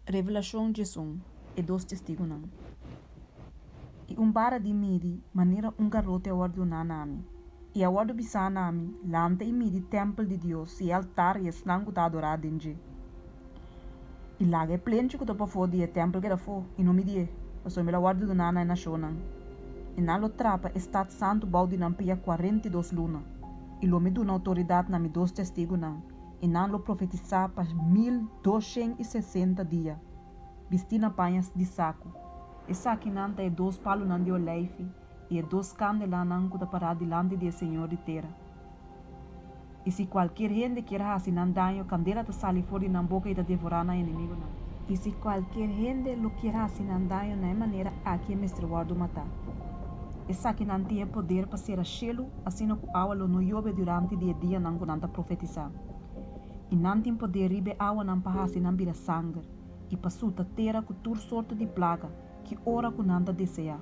Revelashon 11, E dos testigunan. I un bara di midi, manera un garote a wòrdu duná na mi. I a wòrdu bisá na mi, Lanta i midi tèmpel di Dios i e altar i esnan ku ta adorá den dje. I laga e plenchi ku ta pafó di e tèmpel keda afó, i no midié, pasobra el a wòrdu duná na e nashonnan. I nan lo trapa e stat santu bou di nan pia 42 luna. I lo mi duna outoridat na mi dos testigunan, i nan lo profetisá pa 1260 dia, bistí na paña di saku. Esakinan ta e dos palunan di oleifi i e dos kandelanan ku ta pará dilanti di e Señor di tera. I si kualkier hende kier hasi nan daño, kandela ta sali for di nan boka i ta devorá nan enemigunan. I si kualkier hende lo kier hasi nan daño na e manera aki e mester wòrdu matá. Esakinan tin e poder pa sera shelu asina ku awa lo no yobe durante di e dianan ku nan ta profetisá. I nan tin poder riba e awanan pa hasi nan bira sanger, i pa suta tera ku tur sorto di plaga, ki ora ku nan ta deseá.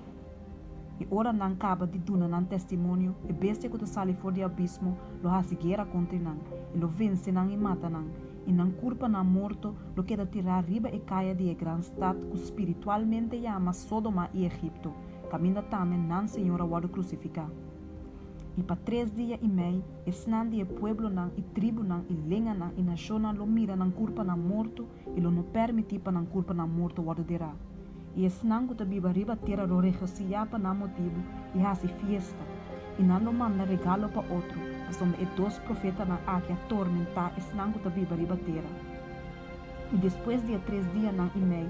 I ora nan kaba di duna nan testimonio, e bestia ku ta sali for di abismo lo hasi guera kontra nan, i lo vense nan i mata nan, i nan kurpanan morto lo keda tirá riba e kaya di e gran stat ku spiritualmente yama Sodoma i Egipto, kaminda tambe nan Señor a wòrdu krusifiká. I pa tres dia i mei esnan di e pueblonan i tribunan i lenganan i nashonnan lo mira nan kurpanan morto i lo no pèrmití pa nan kurpanan morto wòrdu derá. I esnan ku ta biba riba tera lo regosihá pa nan motibu i hasi fiesta, i nan lo manda regalo pa otro, pasobra e dos profetanan aki a tormentá esnan ku ta biba riba tera. I despues di e tres dianan i mei,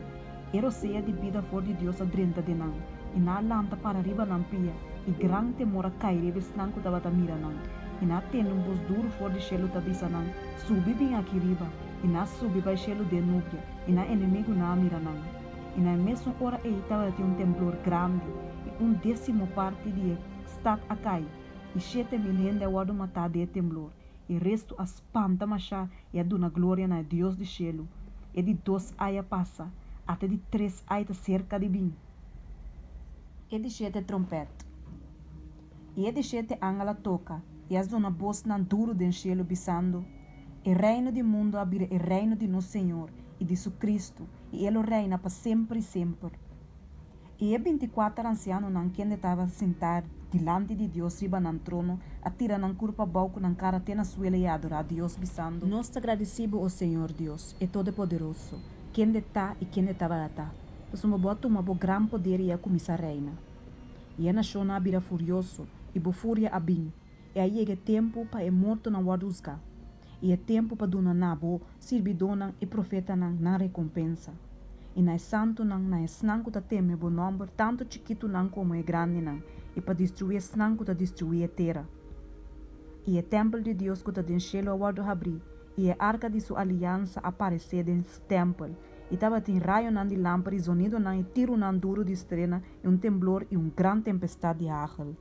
e rosea di bida for di Dios a drenta den nan, i nan a lanta para riba nan pia, i gran temor a kai riba esnan ku tabata mira nan. I nan a tende un bos duru for di shelu ta bisa nan, Subi bin aki riba! I nan a subi bai shelu den nubia, i nan enemigunan a mira nan. I na e mesun ora ei tabatin un temblor grandi, i un désimo parti di e stat a kai, i 7000 hende a wòrdu matá den e temblor, i restu a spanta mashá i a duna gloria na e Dios di shelu. E di dos ai a pasa, ata e di tres ai ta serka di bin. E di shete tròmpèt. I e di shete angel a toka, i a zona bosnan duru den shelu, bisando, E reino di mundu a bira e reino di nos Señor i di su Cristo, i e lo reina pa semper i semper. I e 24 ansianonan kende tabata sintá dilanti di Dios riba nan trono a tira nan kurpa abou ku nan kara te na suela i a adorá Dios, bisando, Nos ta gradisí bo, o Señor Dios, e Todopoderoso, kende ta i kende tabata ta, pasobra bo a tuma bo gran poder i a kuminsá reina. I e nashonnan a bira furioso, i bo furia a bin, i a yega e tempu pa e mortonan wòrdu husgá, i e tempu pa duna na bo sirbidónan i profetanan nan rekompensa, i na e santunan, na esnan ku ta teme bo nòmber, tantu chikitunan komo e grandinan, i pa destruí esnan ku ta destruí e tera. I e tèmpel di Dios ku ta den shelu a wòrdu habrí, i e arka di su aliansa a paresé den su tèmpel, i tabatin rayonan di lamper i zonidonan i tirunan duru di strena i un temblor i un gran tempestat di hagel.